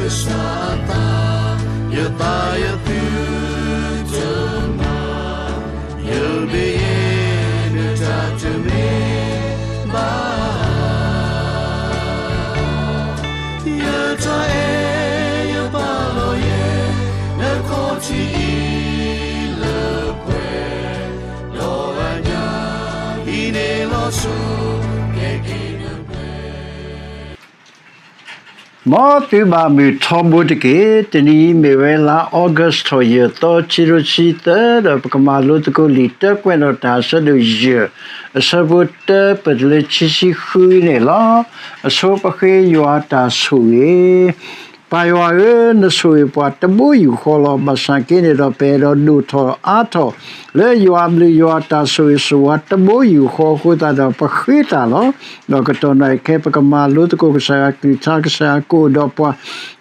ကစၢ်အသး, ယသးယသုတမၤ, ယမ့ၢ်ယဲ နတၢ်တမ့ၢ်ဘၣ်. ယတၢ်အဲၣ်ယပာ်လီၤယဲ နခီၣ်ထံးအံၤလၢပှဲၤ, ဒီးအညၣ်အံၤန့ၣ်လီၤဆီ ကဲက့ၤလၢပှဲၤ မ်သုဘၣ်မုာ်ထီဘိတက့ၢ်. တနံၤအံၤမ့ၢ်ဝဲလါ August ထီၣ်ယဲၢ်သီ ခံကထိခံဆံသၢ ဒီးပကမၤလိသကိးလံာ်တၢကွဲးနီၣ်တၢ်အဆၢဒိၣ်ယဲၢ် အဆၢဖိတၢပၢၢ်တုၤလၢခံဆံဃုန့ၣ်လီၤ. အဆိပဃ့ယွၤတၢ်ဆိၣ်ဂ့ၤ ပၢ်ယွၤဧၢ, နဆိၣ်ဂ့ၤပှၤတဘိယူၢ်ဃီလီၤ. ဘၣ်ဆၣ်က့န့ၣ်ဒီး ပအဲၣ်ဒိးဒိၣ်ထီၣ်အါထီၣ် လၢယွၤအဘျုးယွၤတၢ်ဆိၣ်ဂ့ၤဆိၣ်ဝါတဘိယူၢ်ဃီအဃိသတးဒီး ပဃ့တၢ်လီၤ. ဒီးကတီၢ်နၣ်ရံၣ်ခဲ ပကမၤလိသကိးကစၢ်ယွၤကလုၢ်ကထါ, ကစၢ်ယွၤကအိၣ်ဒီးပှၤ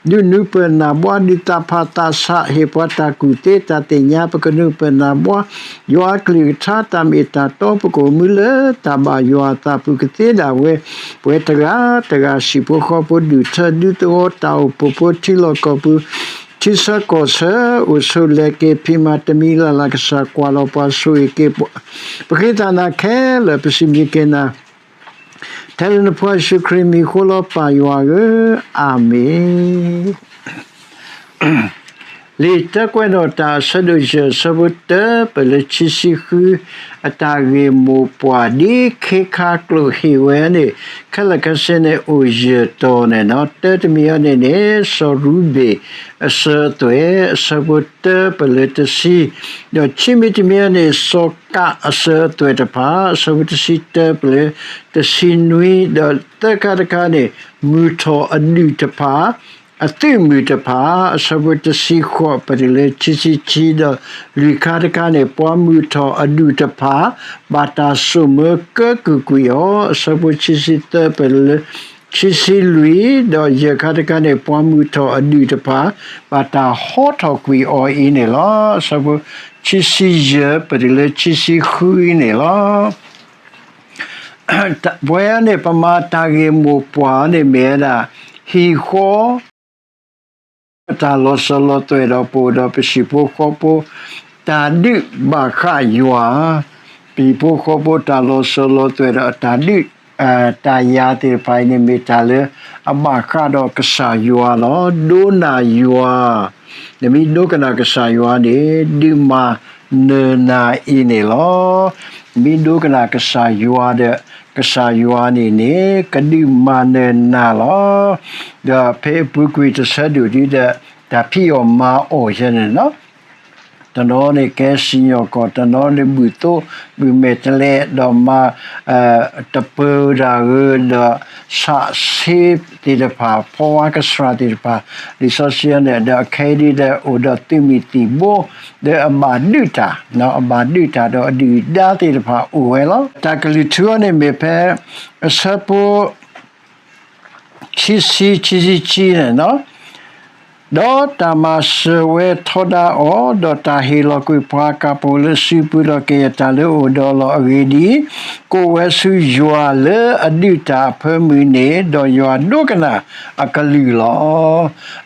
ဒုးနုာ်ပၢၢ်နၢ်ဘှါ ဒုးသးဖးသးဆး ဟ့ၣ်ပှၤတၢ်ကူၣ်သ့တၢ်သ့ၣ်ညါ ပကနုာ်ပၢၢ်နၢ်ဘှါ ယွၤကလုၢ်ကထါ တၢ်မ့ၢ်တၢ်တီ ပကအိၣ်မူလၢတၢ်ဘၣ်ယွၤအသးပူၤကသ့ဒၣ်ဝဲ ပဝဲတဂၤတဂၤ ဟံၣ်ဖိဃီဖိ ဒူၣ်ထၢဒူသဝီ တၢ်အိၣ်ဖှိၣ်ဖိ ထံလီၢ်ကီၢ်ပူၤ ထံဆၢကီၢ်ဆၢ အိၣ်ဆိးလဲၤက့ၤ ဖံးမၤတမံၤလၢ်လၢ် ကစၢ်ကွၢ်လီၤပှၤဆိၣ်ဂ့ၤက့ၤ ပဃ့သးနၤခဲလၢာ် ပစံးဘျုးက့ၤနၤ ထဲလၢနဖိယ့ၣ်ၡူးခရံာ်မံၤအဃိလီၤ ပၢ်ယွၤဧၢ, အၤမ့ၣ်. လံာ်တၢကွဲးနီၣ်တၢ်အဆၢဒိၣ်ယဲၢ် အဆၢဖိတၢပၢၢ်လၢခံဆံဃု အတၢ်ဂ့ၢ်မိၢ်ပှၢ် ဒ်ခ့ခါကျိာ်ဟ့ၣ်ဝဲန့ၣ် ခဲလၢာ်ခဲဆ့န့ၣ် အိၣ်ယဲၢ်တီၤန့ၣ်လီၤ. တၢတမံၤအံၤန့ၣ်န့ၣ် စီၤရူဘ့ၣ်အစၢၤအသွဲၣ် အဆၢဖိတၢပၢၢ်လၢတဆံ, ဒီးခံမံၤတမံၤအံၤန့ၣ် စီၤကးအစၢၤအသွဲၣ်တဖၣ် အဆၢဖိတဆံတၢပၢၢ်လၢတဆံနွံ, ဒီးသၢခါတခါန့ၣ် မုၢ်ထီၣ်အဒူၣ်တဖၣ် အသုးမုၢ်တဖၣ် အဆၢဖိတဆံဃိးပၢၢ်တုၤလၢခံဆံခံ, ဒီးလွံၢ်ခါတခါန့ၣ် ပှၤမုၢ်ထီၣ်အဒူၣ်တဖၣ် ဘၣ်တၢ်စိာ်မၢကၢကုၢ်ကွံာ်အီၤ အဆၢဖိခံဆံသၢပၢၢ်တုၤလၢခံဆံလွံၢ်, ဒီးယဲၢ်ခါတခါန့ၣ် ပှၤမုၢ်ထီၣ်အဒူၣ်တဖၣ် ဘၣ်တၢ်ဟီထီၣ်ကွံာ်အီၤအံၤန့ၣ်လီၤ. အဆၢဖိခံဆံယဲၢ်ပၢၢ်တုၤလၢခံဆံဃုအံၤန့ၣ်လီၤ. ပဝဲန့ၣ် ပမၤတၢ်ဂ့ၢ်မိၢ်ပှၢ်န့ၣ်မ့ၢ်ဝဲဒၣ် ဟံၣ်ဃီ ပတၢ်လီၤစၢၤလီၤသွဲၣ်ဒီး ပအိၣ်ဒီးပဟံၣ်ဖိဃီဖိ တၢ်ဒုးဘၣ်ဃးယွၤ, ပဟံၣ်ဖိဃီဖိတၢ်လီၤစၢၤလီၤသွဲၣ်ဒီးအတၢ်ဒုး တၢ်ယၤသ့ၣ်တဖၣ်အံၤန့ၣ် မ့ၢ်တၢ်လၢအဘၣ်ဃးဒီးကစၢ်ယွၤလီၤ. ဒိကနၣ်ယွၤ, နမ့ၢ်ဒိကနၣ်ကစၢ်ယွၤန့ၣ် ဒုးမၤနၢၤနၤအံၤန့ၣ်လီၤ. နမ့ၢ်ဒိကနၣ်ကစၢ်ယွၤဒီး ကစၢ်ယွၤန့ၣ်န့ၣ် ကဒုးမၤနၢၤနၤလီၤ. ဒီးဖဲအပူၤကွံာ်တဆၢဒိၣ်ဒုဒီး တၢ်ဖံးအီၣ်မၤအီၣ်ယဲန့ၣ်လီၤ. တနီၤန့ၣ်ကဲစံၣ်ညီၣ်ကွီၢ်, တနီၤန့ၣ်ဘုၣ်သိ ဘုၣ်မဲာ်တဲးလဲး ဒီးမၤ တပၢၤတၢ်ဂ့ၤ ဒီး စးဆ့သ့ၣ်တဖၣ် ဖီဝါကဆှၣ်သ့ၣ်တဖၣ် လံာ်စီဆှံန့ၣ် ဒီးအခဲအံၤဒ်ဒီး အိၣ်ဒီးသုးမုၢ်သံၣ်ဘိ ဒီးအဘၣ်ဒုးတၢ်, အဘၣ်ဒုးတၢ်ဒီးအဒုၣ်အဒါသ့ၣ်တဖၣ်အိၣ်ဝဲလီၤ. တၢ်ကလုၢ်ထူအီၤန့ၣ်မ့ၢ်ဖဲ အဆၢဖိ ခံဆံ ခံဆံခံန့ၣ်လီၤ. ဒီးတၢ်မၤစၢၤဝဲထီဒါအီၤ, ဒီးတၢ်ဟ့ၣ်လီၤကွံာ်ပှၤကၤပိာ်လၢအစုပူၤဒီးကယဲၢ်တၢ်လၢအအိၣ်ဒီးအလီၢ်အဂ့ၢ်ဒ်အံၤ, ကိးဝဲဆူယွၤလၢအဒုးတၢ်အဖၢမုၢ်န့ၣ်, ဒီးယွၤဒိကနၣ်အကလုၢ်လီၤ.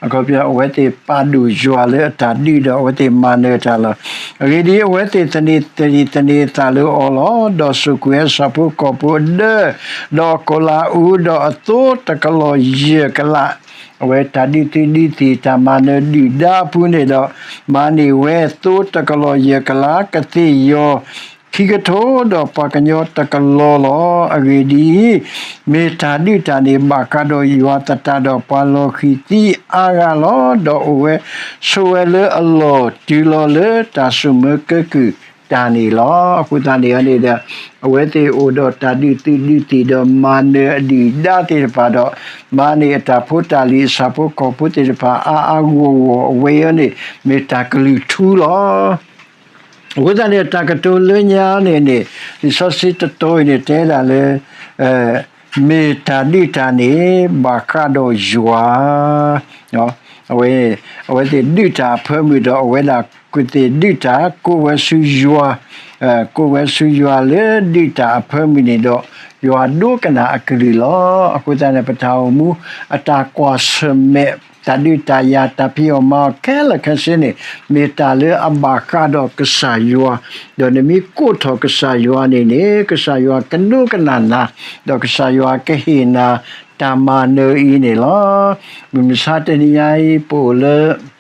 အခီပညီ အဝဲသ့ၣ်ပာ်ဒိၣ်ယွၤလၢအတၢ်ဒုးဒီးအဝဲသ့ၣ်မၤနၢၤတၢ်လီၤ. အဂ့ၢ်ဒ်အံၤ, အဝဲသ့ၣ်သန့ၤသန့ၤသးလၢအီၤလီၤ. ဒီးစိာ်ကွံာ်ဝဲဆၣ်ဖိကီၢ်ဖိအဒၢ, ဒီးအကီၢ်လၤအူ, ဒီးအသိတကလီၢ်ယဲၢ်ကလး, အဝဲတၢ်ဒုးသုးဒုးသံၣ် တၢ်မၤနၢၤဒုၣ်ဒါအပူၤန့ၣ်ဒီး, မၤန့ၢ်ဝဲသိတကလီၢ်ယဲၢ်ကလး, ကသ့ၣ်ယီၤ ခံကထိ ဒီးပှၤကညီတကလီၢ်လီၤ. အဂ့ၢ်ဒ်အံၤ, မ့ၢ်တၢ်ဒုးတၢ်န့ၣ် ဘၣ်ဃးဒီးယွၤသတးဒီးပှၤလီၤဃံၤသံအါဂၤလီၤ. ဒီးအိၣ်ဝဲဆိးဝဲလၢအလီၢ် တုၤလီၤလၢတၢ်စိာ်မၢကၢကုၢ်တၢ်န့ၣ်လီၤ. အဃိသတးန့ၣ်န့ၣ်ဒီး အဝဲသ့ၣ်အိၣ်ဒီးတၢ်ဒုးသုးဒုးသံၣ်ဒီးမၤနၢၤအဒုၣ်အဒါသ့ၣ်တဖၣ်ဒီး မၤန့ၢ်အတၢ်ဖိတၢ်လံၤအဆၣ်ဖိကီၢ်ဖိသ့ၣ်တဖၣ်အါအါဂီၢ်ဂီၢ် အဝဲအံၤန့ၣ် မ့ၢ်တၢ်ကလုၢ်ထူလီၤ. အဃိသတးန့ၣ် တၢ်ကတိၤလၢညါန့ၣ်န့ၣ် လံာ်စီဆှံတတီၤအံၤန့ၣ် တဲဒၣ်လၢ မ့ၢ်တၢ်ဒုးတၢ်န့ၣ် ဘၣ်ဃးဒီးယွၤ အဝဲ အဝဲသ့ၣ်ဒုးတၢ်အဖၢမုၢ်ဒီး အဝဲဒၣ်ကသ့ၣ်ဒုးတၢ် ကိးဝဲဆူယွၤ, ကိးဝဲဆူယွၤလၢဒုးတၢ်အဖၢမုၢ်န့ၣ်ဒီး ယွၤဒိကနၣ်အကလုၢ်လီၤ. အဃိသတးန့ၣ် ပတၢ်အိၣ်မူအတၢ်ကွၢ်ဆၢၣ်မဲာ် တၢ်ဒုးတၢ်ယၤ တၢ်ဖံးအီၣ်မၤအီၣ်ခဲလၢာ်ခဲဆ့န့ၣ် မ့ၢ်တၢ်လၢအဘၣ်ဃးဒီးကစၢ်ယွၤ, ဒီးနမ့ၢ်ကိးထီၣ်ကစၢ်ယွၤန့ၣ်န့ၣ် ကစၢ်ယွၤကဒိကနၣ်နၤ, ဒီးကစၢ်ယွၤကဟ့ၣ်နၤ တၢ်မၤနၢၤအံၤန့ၣ်လီၤ. မုၢ်မဆါတနံၤညါအံၤ ပအိၣ်လၢ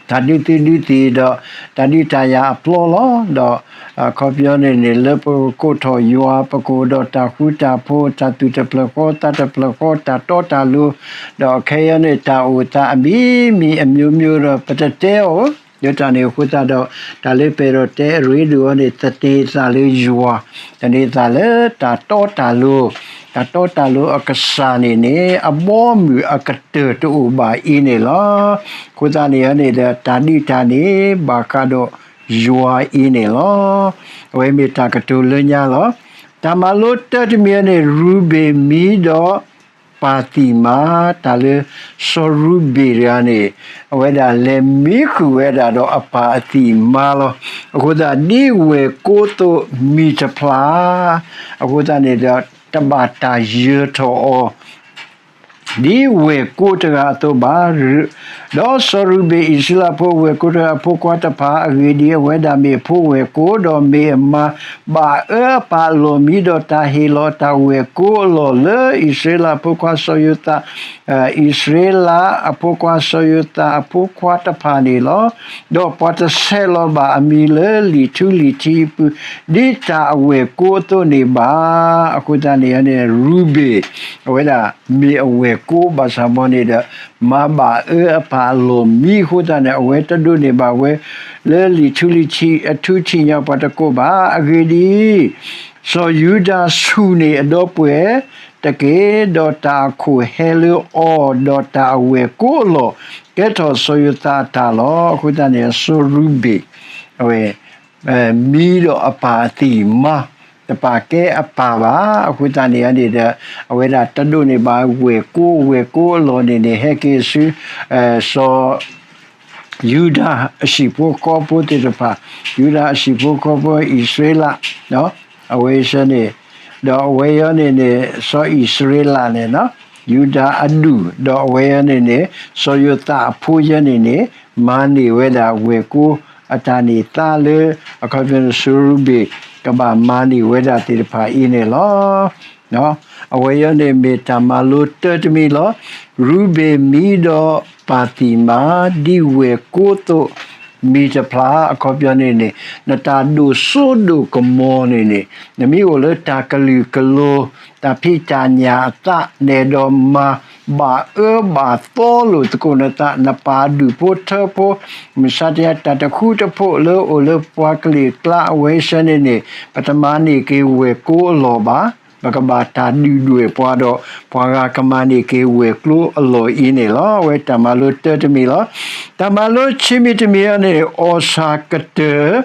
တၢ်ဒုးသုဒုးသ့ၣ်ဒီး တၢ်ဒုးတၢ်ယၤအပျီလီၤ. ဒီးအခီပညီန့ၣ်န့ၣ် လၢပကကိးထီၣ်ယွၤ ပကအိၣ်ဒီးတၢ်ဃူတၢ်ဖိး တၢ်သူၣ်တဖျၢၣ်ဃီသးတဖျၢၣ်ဃီ တၢ်တီတၢ်လိၤ, ဒီးခဲအံၤန့ၣ် တၢ်အိၣ်သးအမံၤမံၤအမျိုးမျိုးဒီး ပတတဲအီၤ လၢတၢ်န့ၣ်အဃိသတးဒီး တၢ်လၢပအဲၣ်ဒိးတဲအရ့ဒိၣ်အီၤန့ၣ် သန့ၤသးလၢယွၤ, သန့ၤသးလၢတၢ်တီတၢ်လိၤ, တၢ်တီတၢ်လိၤအကစၢ်န့ၣ်န့ၣ် အဘီအမုၢ်အကတၢၢ်တအိၣ်ဘၣ်အံၤန့ၣ်လီၤ. အဃိသတးန့ၣ်န့ၣ်ဒီး တၢ်ဒုးတၢ်န့ၣ် ဘၣ်ဃးဒီးယွၤအံၤန့ၣ်လီၤ. အဝဲမ့ၢ်တၢ်ကတိၤလၢညါလီၤ. တၢ်မၤလိတၢတမံၤန့ၣ် ရူၤဘ့ၣ်မံဒီးပၢ်သံၣ်မါ, တၢ်လၢစီၤရူၤဘ့ၣ်တဂၤန့ၣ် အဝဲဒၣ်လဲၤမံဃုာ်ဝဲဒၣ်ဒီးအပၢ်အသံၣ်မါလီၤ. အဃိသတး ဒ်ဝဲၢ်ကိးသိးမံၤတဖျၢၣ် အဃိသတးန့ၣ်ဒီး တဘၣ်တၢ်ယၢၤထီၣ်အီၤ ဒ်ဝဲၢ်ကိးတဂၤအသိးဘၣ်. ဒီးစီၤရူၤဘ့ၣ်အံၣ်စရ့လးဖိ ဝဲၢ်ကိးတဂၤအဖိခွါတဖၣ် အဂ့ၢ်ဒ်အံၤ အဝဲဒၣ်မ့ၢ်အဖိဝဲၢ်ကိး ဒီးမ့ၢ်အမါဘၣ်အၢအပၢ်အလီၢ်မံ ဒီးတၢ်ဟ့ၣ်လီၤတၢ်ဝဲၢ်ကိးအလီၢ်လၢအံၣ်စရ့လးအဖိခွါစီၤယိၤသး အံၣ်စရ့လးအဖိခွါစီၤယိၤသးအဖိခွါတဖၣ်န့ၣ်လီၤ. ဒီးပှၤတဆဲးလီၤဘၣ်အမံၤလၢလံာ်ထူလံာ်ထံးအပူၤ ဒ်တၢ်အဝဲၢ်ကိးအသိးန့ၣ်ဘၣ်. အဃိသတးန့ၣ်န့ၣ် ရူၤဘ့ၣ် အဝဲဒၣ်မ့ၢ်အဝဲၢ်ကိးဘၣ်ဆၣ်ဘီန့ၣ်ဒီး မါဘၣ်အၢအပၢ်အလီၢ်မံအဃိသတးန့ၣ် အဝဲတဒိးန့ၢ်ဘၣ်ဝဲ လၢလံာ်ထူလံာ်ထံးအထူထံးညီပှၤတကိးဘၣ်. အဂ့ၢ်ဒ်အံၤ စီၤယူဒၤဆူၣ်န့ၢ်အဒီပုၢ်ဝဲၢ်တက့ၢ်, ဒီးတၢ်အခိၣ်ဟဲလၢအီၤ, ဒီးတၢ်အဝဲၢ်ကိးအလီၢ် ကဲထီၣ်စီၤယိၤသးအတၢ်လီၤ. အဃိသတးန့ၣ် စီၤရူၤဘ့ၣ် အဝဲ မံဒီးအပၢ်အသံၣ်မါ, တပာ်ကဲအပၢ်ဘၣ်. အဃိသတးန့ၣ်န့ၣ်ဒီး အဝဲဒၣ်တဒိးန့ၢ်ဘၣ်ဝဲၢ်ကိး, ဝဲၢ်ကိးအလီၢ်န့ၣ်န့ၣ် ဟဲက့ၤဆူ စီၤ ယူဒၤအဟံၣ်ဖိဃီဖိသ့ၣ်တဖၣ်, ယူဒၤအဟံၣ်ဖိဃီဖိ အံၣ်စရ့လး, အဝဲဆၢန့ၣ်, ဒီးအဝဲအံၤန့ၣ်န့ၣ် စီၤအံၣ်စရ့လးန့ၣ် ယူဒၤအဒူၣ်, ဒီးအဝဲအံၤန့ၣ်န့ၣ် စီၤယိၤသးအဖိယဲန့ၣ်န့ၣ် မၤန့ၢ်ဝဲဒၣ်ဝဲၢ်ကိးအတၢ်န့ၢ်သါလၢ အခီပညီန့ၣ် စီၤရူၤဘ့ၣ် ကဘၣ်မၤန့ၢ်ဝဲဒၣ်သ့ၣ်တဖၣ်အံၤန့ၣ်လီၤ. အဝဲအံၤန့ၣ်မ့ၢ်တၢ်မၤလိတၢတမံၤလီၤ. ရူၤဘ့ၣ်မံဒီးပၢ်သံၣ်မါ ဒ်ဝဲၢ်ကိးသိးမံၤတဖျၢၣ် အခီပညီန့ၣ်န့ၣ် နတၢ်ဒိၣ်စိဒိၣ်ကမီၤန့ၣ်န့ၣ် နမ့ၢ်အိၣ်လၢတၢ်ကလုာ်ကလိၤ တၢ်ဖံးတၢ်ညၣ်အသး နအဲၣ်ဒိးမၤဘၣ်အၢဘၣ်သီလိာ်သကိးနသး နပာ်ဒူၣ်ဖိထၢဖိ မုၢ်ဆါတနံၤ တၢ်တဃူတဖိးလၢအိၣ်လၢပှၤကလုာ်အကျါ အဝဲဆၢန့ၣ်န့ၣ် ပတမၤန့ၢ်က့ၤဝဲၢ်ကိးအလီၢ်ဘၣ်. ပကဘၣ်တၢ်ဒုၣ်ဒွဲၣ်ပှၤဒီး ပှၤဂၤကမၤန့ၢ်က့ၤဝဲၢ်ကျိအလီၢ်အံၤန့ၣ်လီၤ. အဝဲတၢ်မၤလိတၢတမံၤလီၤ. တၢ်မၤလိဆံမံၤတမံၤအံၤန့ၣ် အီၣ်ဆၣ်ကတၢၢ်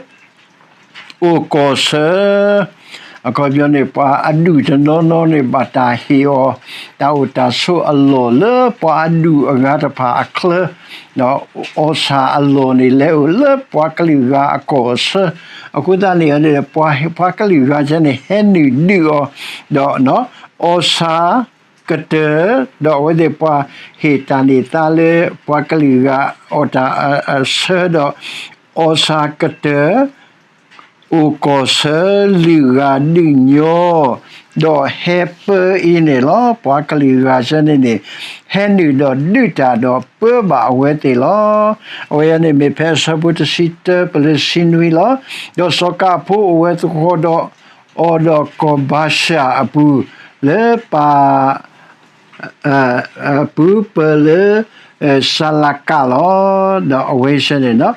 အိၣ်ကီၢ်ဆၢ အခီပညီန့ၣ် ပှၤအဒူၣ်တနီၤနီၤန့ၣ် ဘၣ်တၢ်ဟ့ၣ်အီၤ တၢ်အိၣ်တၢ်ဆိးအလီၢ်လၢပှၤအဒူၣ်အဂၤတဖၣ်အချၢ, အီၣ်ဆၣ်အလီၢ်န့ၣ် လဲၤအိၣ်လၢပှၤကလုာ်ဂၤအကီၢ်အဆၢ, အဃိသတးန့ၣ်န့ၣ် ပှၤကလုာ်ဂၤဆၢန့ၣ် ဟဲနုာ်ဒုးအီၤ, ဒီး အီၣ်ဆၣ်ကတၢၢ်, ဒီးအဝဲသ့ၣ်ပှၤဟ့ၣ်တၢ်န့ၢ်သါလၢပှၤကလုာ်ဂၤအီၣ်တၢ်အဆၢဒီး အီၣ်ဆၣ်ကတၢၢ် အိၣ်ကီၢ်ဆၢလုၢ်ဂၤဒုးညီ, ဒီးဟဲပၢအံၤန့ၣ်လီၤ. ပှၤကလုာ်ဂၤဆၢန့ၣ်န့ၣ် ဟဲနုာ်ဒီးဒုးတၢ်ဒီးပၢဘၣ်အဝဲသ့ၣ်လီၤ. အဝဲအံၤန့ၣ်မ့ၢ်ဖဲအဆၢဖိတဆံတၢပလၢဆံနွံလီၤ. ဒီးစီၤကၤဖိအိၣ်ဝဲသကိးဒီး အီၤဒီးကီၢ်ဘၤၡၣ်အပူၤ လၢပၢ် ပူၤပၢၢ်လၢ စၤလကးလီၤ. ဒီးအဝဲဆၢန့ၣ်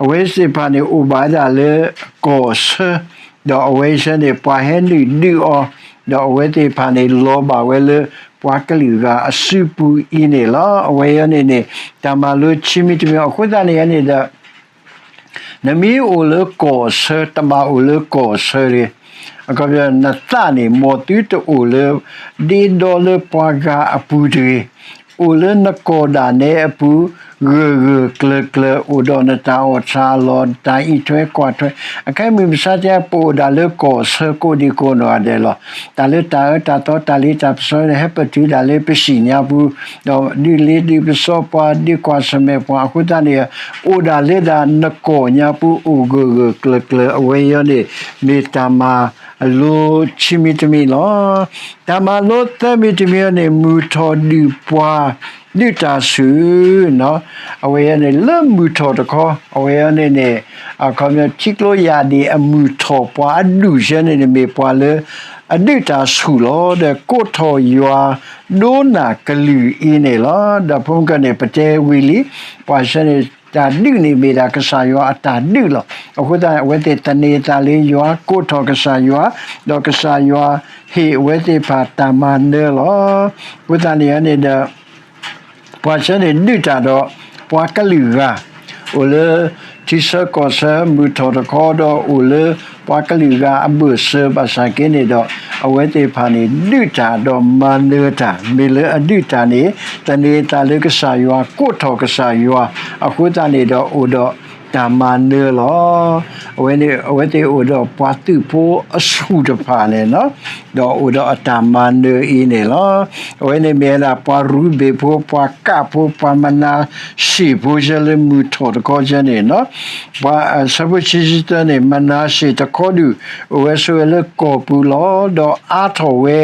အဝဲသ့ၣ်တဖၣ်န့ၣ် အိၣ်ဘၣ်ဝဲဒၣ်လၢကီၢ်ဆၢ, ဒီးအဝဲဆၢန့ၣ် ပှၤဟဲနုာ်ဒုးအီၤ, ဒီးအဝဲသ့ၣ်တဖၣ်န့ၣ် လီၤဘၣ်ဝဲလၢပှၤကလုာ်ဂၤအစုပူၤအံၤန့ၣ်လီၤ. အဝဲအံၤန့ၣ်န့ၣ် တၢ်မၤလိဆံမံၤတမံၤအဃိသတးန့ၣ်န့ၣ်ဒီး နမ့ၢ်အိၣ်လၢကီၢ်ဆၢ တဘၣ်အိၣ်လၢကီၢ်ဆၢတဂ့ၤ. အခီပညီ နသးန့ၣ် မ်သုတအိၣ်လၢ ဒ့ဒီလၢပှၤဂၤအပူၤတဂ့ၤ. အိၣ်လၢနကိာ်ဒၣ်နဲအပူၤ ဂၢၢ်ဂၢၢ်ကျၢၤကျၢၤ အိၣ်ဒီးနတၢ်အီၣ်တၢ်အလီၢ် နတၢ်အံးထွဲကွၢ်ထွဲ, အခဲအံၤမုၢ်မဆါတခီ ပအိၣ်ဒၣ်လၢကီၢ်ဆၢကိးဒံကိးနီၢ်ဂၤဒဲးလီၤ. တၢ်လၢတၢ်အၢတၢ်သီ တၢ်လ့တၢ်ပစီန့ၣ် ဟဲပတုာ်ဒၣ်လၢပစံၣ်ညါပူၤ, ဒီးဒုးလ့ဒုးပစီပှၤ ဒုးကွၢ်ဆၢၣ်မဲာ်ပှၤအဃိသတးန့ၣ် အိၣ်ဒၣ်လၢဒၣ်နကိာ်ညါပူၤ အိၣ်ဂၢၢ်ဂၢၢ်ကျၢၤကျၢၤ အဝဲအံၤန့ၣ် မ့ၢ်တၢ်မၤလိခံမံၤတမံၤလီၤ. တၢ်မၤလိသၢမံၤတမံၤန့ၣ် မုၢ်ထီၣ်ဒုၣ်ပှၤဒုးတၢ်ဆူၣ်, အဝဲအံၤန့ၣ် လၢမုၢ်ထီၣ်တခီ အဝဲအံၤန့ၣ်န့ၣ် အခီပညီ ထံကျိယၣ်ဒံၣ်အမုၢ်ထီၣ် ပှၤအဒူၣ်ဆၢန့ၣ်န့ၣ် မ့ၢ်ပှၤလၢအဒုးတၢ်ဆူၣ်လီၤ. ဒီးကိးထီၣ်ယွၤဒိကနၣ်ကလုၢ်အံၤန့ၣ်လီၤ. ဒီးဖိမုၣ်ကန့ၣ် ပတဲဝံၤလံ, ပှၤဆၢန့ၣ် တၢ်ဒုးန့ၣ် မ့ၢ်ဒၣ်ကစၢ်ယွၤအတၢ်ဒုးလီၤ. အဃိသတး အဝဲသ့ၣ်သန့ၤသးလၢယွၤ ကိးထီၣ်ကစၢ်ယွၤ, ဒီးကစၢ်ယွၤဟ့ၣ်အဝဲသ့ၣ်တဖၣ်တၢ်မၤနၢၤလီၤ. အဃိသတးန့ၣ်န့ၣ်ဒီး ပှၤဆၢန့ၣ်ဒုးတၢ်ဒီး ပှၤကလုာ်ဂၤ အိၣ်လၢထံဆၢကီၢ်ဆၢ မုၢ်ထီၣ်တခီ ဒီးအိၣ်လၢပှၤကလုာ်ဂၤအဘၢၣ်စၢၤ ဘၣ်ဆၣ်က့န့ၣ်ဒီး အဝဲသ့ၣ်တဖၣ်န့ၣ် ဒုးတၢ်ဒီးမၤနၢၤတၢ် မ့ၢ်လၢအဒုးတၢ်န့ၣ် သန့ၤသးလၢကစၢ်ယွၤ ကိးထီၣ်ကစၢ်ယွၤ အဃိသတးန့ၣ်ဒီး အိၣ်ဒီးတၢ်မၤနၢၤလီၤ. အဝဲန့ၣ် အဝဲသ့ၣ်အိၣ်ဒီးပှၤသုးဖိအဆူၣ်တဖၣ်န့ၣ်လီၤ. ဒီးအိၣ်ဒီးအတၢ်မၤနၢၤအံၤန့ၣ်လီၤ. အဝဲန့ၣ်မ့ၢ်ဝဲဒၣ်ပှၤရူၤဘ့ၣ်ဖိ ပှၤကၣ်ဖိ ပှၤမနၤၡ့ၣ်ဖိ ဆၢလၢမုၢ်ထီၣ်တခီဆၢန့ၣ်လီၤ. ပှၤအဆၢဖိခံဆံသၢန့ၣ် မနၤၡ့ၣ်တခီဒုၣ် အိၣ်ဝဲဆိးဝဲလၢကီၢ်ပူၤလီၤ. ဒီးအါထီၣ်ဝဲ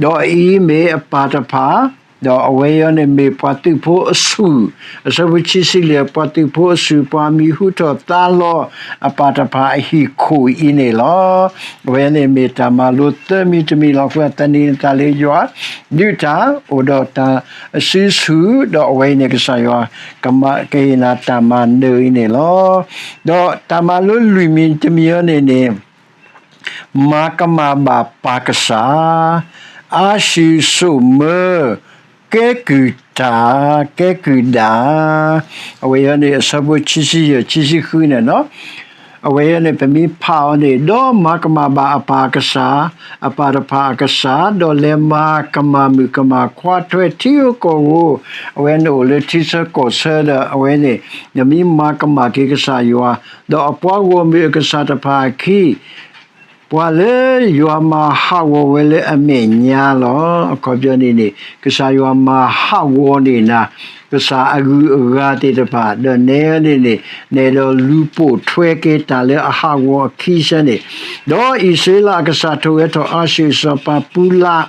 ဒီးအအံၤမ့ၢ်အပၢ်တဖၣ် ဒီးအဝဲအံၤန့ၣ်မ့ၢ်ပှၤသုးဖိအဆူၣ်, အဆၢဖိခံဆံလွံၢ် ပှၤသုးဖိအဆူၣ် ပှၤမံၤဟူထီၣ်သါလီၤ အပၢ်တဖၣ်အဟံၣ်ခိၣ်အံၤန့ၣ်လီၤ. အဝဲန့ၣ်မ့ၢ်တၢ်မၤလိသၢမံၤတမံၤလီၤ. အဃိသတးန့ၣ် သန့ၤသးလၢယွၤ ဒုးတၢ် အိၣ်ဒီးတၢ်စုဆူၣ် ဒီးအဝဲအံၤန့ၣ် ကစၢ်ယွၤ ကမၤကဟ့ၣ်နၤတၢ်မၤနၢၤအံၤန့ၣ်လီၤ. ဒီးတၢ်မၤလိလွံၢ်မံၤတမံၤအံၤန့ၣ်န့ၣ် မၤကမၣ်ဘၣ်ပၢ်ကစၢ်, အါစုၣ်စိာ်မၢ, ကဲကုၢ်တၢ်, ကဲကုၢ်ဒၣ်, အဝဲအံၤန့ၣ် အဆၢဖိခံဆံယဲၢ် ခံဆံဃုန့ၣ်လီၤ. အဝဲအံၤန့ၣ် ပမ့ၢ်ဖးအီၤန့ၣ် ဒီးမၤကမၣ်ဘၣ်အပၢ်ကစၢ်, အပၢ်တဖၣ်အကစၢ်, ဒီးလဲၤမၤကမၣ်မုၣ်ကမၣ်ခွါထွဲထံဧိၤကီၢ်ဧိၤ, အဝဲန့ၣ်အိၣ်လၢထံဆၢကီၢ်ဆၢဒီး အဝဲန့ၣ် နမ့ၢ်မၤကမၣ်က့ၤကစၢ်ယွၤ, ဒီးအပှၤဂီၢ်မုၢ်အကစၢ်တဖၣ်အခံ ပှၤလၢယွၤမၤဟးဂီၤဝဲလၢအမဲာ်ညါလီၤ. အခီပညီန့ၣ်န့ၣ် ကစၢ်ယွၤမၤဟးဂီၤန့ၢ်နၤ ကစၢ်အဂုၤအဂၤသ့ၣ်တဖၣ် ဒီးနဲန့ၣ်န့ၣ် နဲဒီးလူၤပိာ်ထွဲက့ၤတၢ်လၢအဟးဂီၤအခံဆၢန့ၣ်, ဒီးအံၣ်စရ့လးအကစၢ်ထိၣ်ဂဲၤထီၣ်အၤၡူၢ်အစီၤပၤပူလး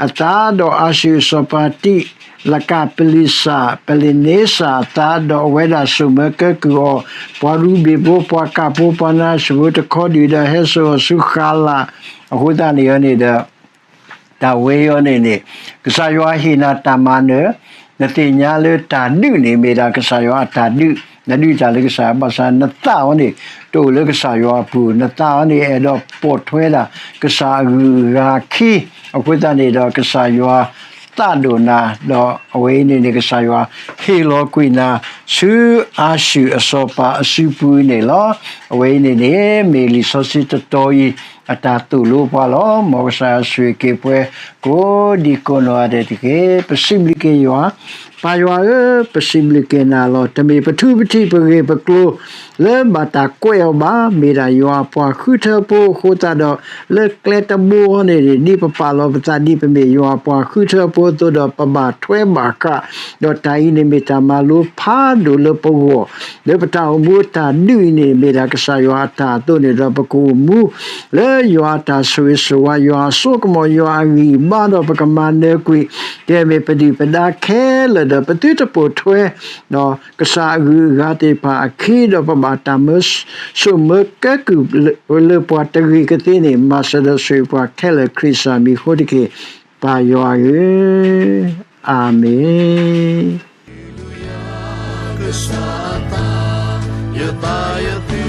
အသး, ဒီးအၤၡူၢ်အစီၤပၤတံၢ် လကၤပလံးစၢ် ပလံးန့စၢ်အသး, ဒီးအဝဲဒၣ်စိာ်မၢကဲကုၢ်အီၤ, ပှၤရူၤဘ့ၣ်ဖိ ပှၤကၣ်ဖိ ပှၤမနၤၡ့ၣ်ဖိတခီဒုၣ် ဒီးဟဲစိာ်အီၤဆူဃါလး, အဃိသတးန့ၣ်န့ၣ်ဒီး တၢ်ဝဲအံၤန့ၣ်န့ၣ် ကစၢ်ယွၤဟ့ၣ်နၤတၢ်မၤနၢၤ, နသ့ၣ်ညါလၢတၢ်ဒုးန့ၣ် မ့ၢ်ဒၣ်ကစၢ်ယွၤအတၢ်ဒုး, နဒုးတၢ်လၢကစၢ်ယွၤ, ဘၣ်ဆၣ်နသးအီၤန့ၣ် တအိၣ်လၢကစၢ်ယွၤအပူၤ, နသးအီၤန့ၣ် အဲၣ်ဒိးပိာ်ထွဲဒၣ် ကစၢ်အဂုၤအဂၤအခံ, အဃိသတးန့ၣ်ဒီး ကစၢ်ယွၤသးဒိၣ်နၤ, ဒီးအဝဲအံၤန့ၣ်န့ၣ် ကစၢ်ယွၤဟ့ၣ်လီၤကွံာ်နၤ ဆူအၤၡူၢ်အစီၤပၤအစုပူၤန့ၣ်လီၤ. အဝဲအံၤန့ၣ်န့ၣ် မ့ၢ်လံာ်စီဆှံတတီၤအံၤ အတၢ်သိၣ်လိပှၤလီၤ. မ်ကစၢ်ယွၤဆိၣ်ဂ့ၤက့ၤပှၤ ကိးဒံကိးနီၢ်ဂၤဒဲးတက့ၢ်. ပစံးဘျုးက့ၤယွၤ, ပၢ်ယွၤဧၢ, ပစံးဘျုးက့ၤနၤလီၤ. တမ့ၢ်ပထူပထံးပဂ့ၢ်ပကျိၤ လၢဘၣ်တၢ်ကွဲးအီၤဘၣ်, မ့ၢ်ဒၣ်ယွၤအပှၤဃုထၢဖိအဃိသတးဒီး လၢကျဲတဘိအံၤန့ၣ် ဒ်ပပာ်လီၤပသးဒ်ပမ့ၢ်ယွၤအပှၤဃုထၢဖိအသိးဒီး ပဘၣ်ထွဲဘၣ်ဃး, ဒီးတၢ်အံၤန့ၣ်မ့ၢ်တၢ်မၤလိဖးဒိၣ်လၢပဂီၢ်, လၢပတၢ်အိၣ်မူအတၢ်ဒုးအံၤန့ၣ် မ့ၢ်ဒၣ်ကစၢ်ယွၤအတၢ်အသိးန့ၣ်ဒီး ပကအိၣ်မူ လၢယွၤအတၢ်ဆိၣ်ဂ့ၤဆိၣ်ဝါ ယွၤအစိကမီၤ ယွၤအဂံၢ်အဘါဒီး ပကမၤနၢၤကွံာ် ကဲမ့ၢ်ပဒုၣ်ပဒါခဲလၢာ်ဒီး ပသုတပိာ်ထွဲ ဒီးကစၢ်အဂုၤအဂၤသ့ၣ်တဖၣ်အခံ ဒီးပဘၣ်တၢ်မၢစိာ်မၢကဲကုၢ်လၢပှၤတဂ့ၤကသ့န့ၣ် မၤစၢၤဒီးဆိၣ်ဂ့ၤပှၤခဲလၢာ် ခရံာ်စၢ်မံၤအဃိတက့ၢ်. ပၢ်ယွၤဧၢ, အၤမ့ၣ်.